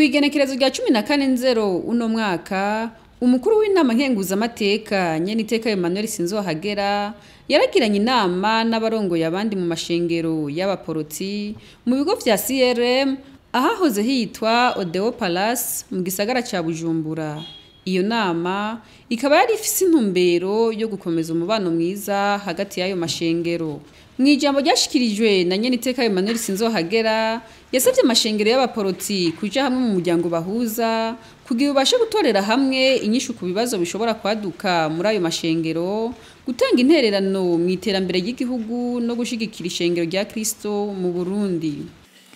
Ku igenekerezo rya 14 nzero uno mwaka, umukuru w'inama nkenguzamateka, nyeniteka Emmanuel Sinzohagera, yaragiranye inama n'abarongoye abandi mu mashengero y'abaporoti mu bigo vya CRM, ahahoze hitwa Odeo Palace, mu gisagara ca Bujumbura. Iyo nama ikaba yari ifise intumbero yo gukomeza umubano mwiza hagati y'ayo mashengero. Mu ijambo ryashikirijwe na nyeniteka Emmanuel Sinzohagera, yasabye amashengero y'abaporoti kuja hamwe mu muryango bahuza kugira ubashe gutorera hamwe inyishu ku bibazo bishobora kwaduka muri ayo mashengero, gutanga intererano mu iterambere ry'igihugu no gushigikira ishengero rya Kristo mu Burundi.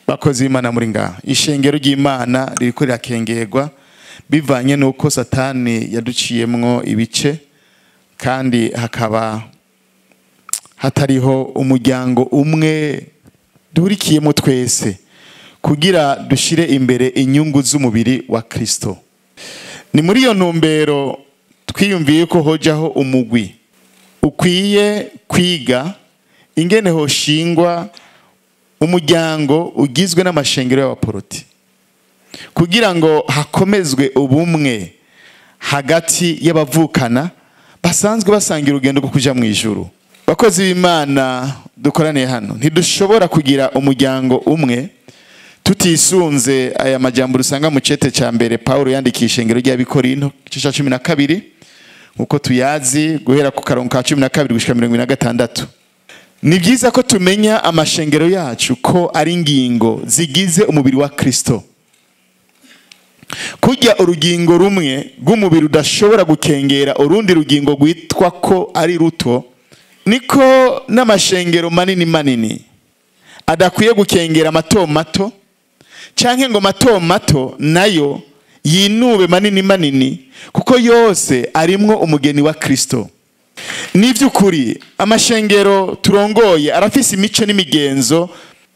Bakozi b'Imana muri ngaha, ishengero ry'Imana ririko rirakengerwa bivanye n'uko Satani yaduciyemwo ibice, kandi hakaba hatariho umuryango umwe duhurikiyemo twese kugira dushire imbere inyungu z'umubiri wa Kristo. Ni muri iyo ntumbero twiyumviye ko hojaho umugwi ukwiye kwiga ingene hoshingwa umuryango ugizwe n'amashengero y'abaporoti kugira ngo hakomezwe ubumwe hagati y'abavukana basanzwe basangira urugendo rwo kuja mu ijuru. Bakozi b'Imana dukoraniye hano, ntidushobora kugira umuryango umwe tutisunze aya majambo rusanga mu cete ca mbere Paulo yandikiye ishengero ry'Abikorinto, igice ca 12, nkuko tuyazi, guhera ku karongo ka 12 gushika 26. Ni byiza ko tumenya amashengero yacu ko ari ingingo zigize umubiri wa Kristo. Kurya urugingo rumwe rw'umubiri rudashobora gukengera urundi rugingo rwitwa ko ari ruto, niko n'amashengero manini manini adakwiye gukengera mato mato, canke ngo mato mato nayo yinube manini manini, kuko yose arimwo umugeni wa Kristo. Ni vy'ukuri amashengero turongoye arafise imico n'imigenzo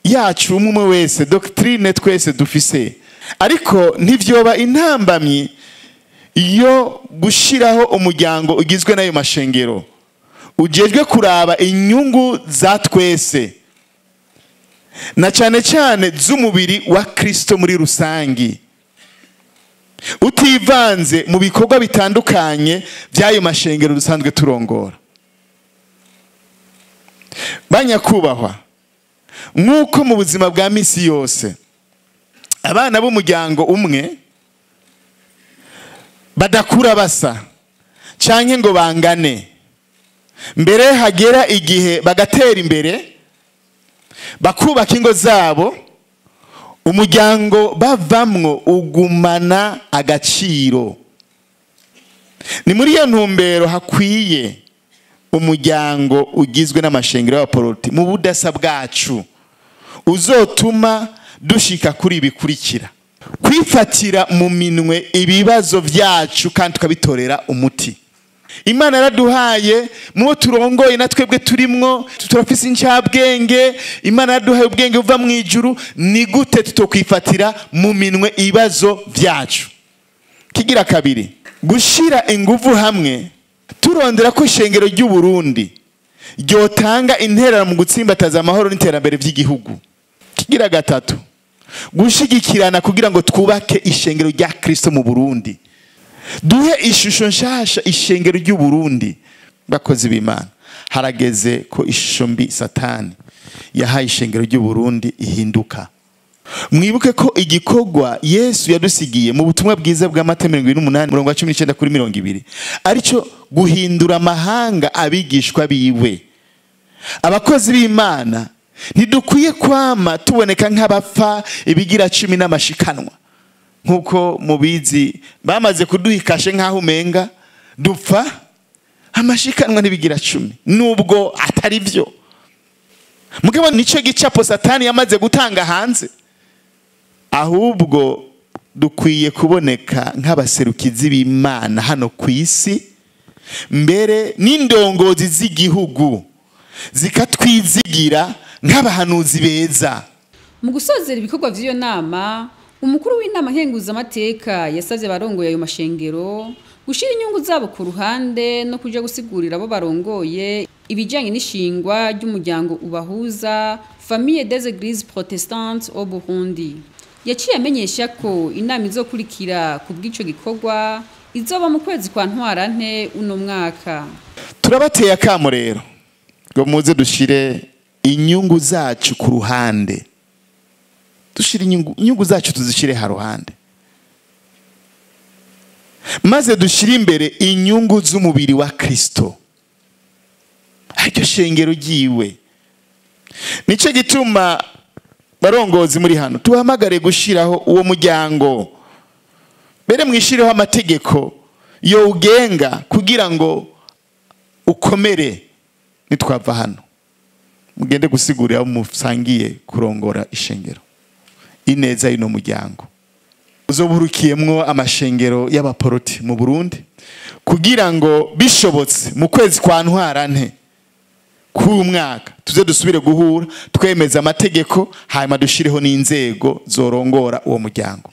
yacu umwe wese, doctrine twese dufise, ariko ntivyoba intambamyi yo gushiraho umuryango ugizwe n'ayo mashengero ujejwe kuraba inyungu za twese, na cyane cyane z'umubiri wa Kristo muri rusangi, utivanze mu bikorwa bitandukanye by'ayo mashengero dusanzwe turongora. Banyakubahwa, nk'uko mu buzima bwa misi yose abana b'umuryango umwe badakura basa canke ngo bangane, mbere hagera igihe bagatera imbere bakubaka ingo zabo, umuryango bavamwo ugumana agaciro. Ni muri iyo ntumbero hakwiye umuryango ugizwe n'amashengero y'abaporoti mu budasa bwacu uzotuma dushika kuri bikurikira: kwifatira mu minwe ibibazo byacu kandi tukabitorera umuti. Imana yaraduhaye mubo turongoye na twebwe turimwo turafise incabwenge. Imana yaraduhaye ubwenge buva mu ijuru. Ni gute tutokwifatira mu minwe ibibazo byacu? Kigira kabiri, gushira inguvu hamwe turondera ko ishengero ry'u Burundi ryotanga intererano mu gutsimbataza amahoro n'iterambere by'igihugu. Kigira gatatu, gushigikirana kugira ngo twubake ishengero rya Kristo mu Burundi, duhe ishusho nshasha ishengero ry'u Burundi. Bakozi b'Imana, harageze ko ishusho mbi Satani yahaye ishengero ry'u Burundi ihinduka. Mwibuke ko igikorwa Yesu yadusigiye mu butumwa bwiza bwa Matayo 28 murongo wa 19 kuri 20 arico guhindura amahanga abigishwa biwe. Abakozi b'Imana ntidukwiye kwama tuboneka nk'abapfa ibigira 10 n'amashikanwa, nkuko mubizi bamaze kuduhikashe nkaho umenga dupfa amashikanwa n'ibigira 10, nubwo atari byo. Mugabo nico gicapo Satani yamaze gutanga hanze. Ahubwo dukwiye kuboneka nk'abaserukizi b'Imana hano ku isi, mbere n'indongozi z'igihugu zikatwizigira nk'abahanuzi beza. Mu gusozera ibikorwa vy'iyo nama, umukuru w'inama nkenguzamateka yasavye abarongoye ayo mashengero gushira inyungu zabo ku ruhande no kuja gusigurira abo barongoye ibijanye n'ishingwa ry'umuryango ubahuza, Famille des Églises Protestantes au Burundi. Yaciye amenyesha ko inama izokurikira ku bw'ico gikorwa izoba mu kwezi kwa Ntwarante uno mwaka. Turabateye akamo rero ngo muze dushire inyungu zacu ku ruhande, dushire inyungu zacu tuzishire ha ruhande, maze dushire imbere inyungu z'umubiri wa Kristo, aryo shengero ryiwe. Nico gituma barongozi muri hano tuhamagare gushiraho uwo muryango, mbere mwishireho amategeko yo ugenga kugira ngo ukomere. Nitwava hano mugende gusigurira musangiye kurongora ishengero ineza y'uno muryango uzoburukiyemwo amashengero y'abaporoti mu Burundi, kugira ngo bishobotse mu kwezi kwa Ntwarante k'uyu mwaka tuze dusubire guhura twemeza amategeko, hanyuma dushireho n'inzego zorongora uwo muryango.